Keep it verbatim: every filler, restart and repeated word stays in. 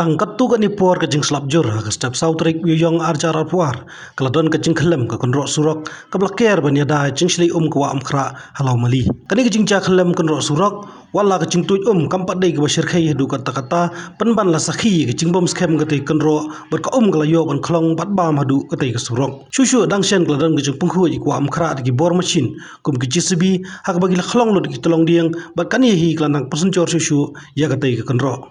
Tang katto katne por ka jingslap jur, ha ka step saw tarik u Ïaïong ar hajar arphew ar, ka la don ka jingkhyllem ka kynroh surok kaba la ker ban ïada jingshlei um ka Wah Umkhrah ha Lawmali. Kane ka jingjia khyllem kynroh surok, wat la ka jingtuid um kam pat dei kaba shyrkhei haduh katta katta, pynban la sakhi ka jingbym skhem katei ka kynroh, bad ka um ka la ïoh ban khlong bad bam haduh katei ka surok. Shuh shuh dang shen ka la don ka jingpynkhuid ïa ka Wah Umkhrah da ki bor machine kum ki J C B, ha kaba ki la khlong lut ïa ki tyllong dieng, bad kane hi ka la nang pynsynshar shuh shuh ïa katei ka kynroh.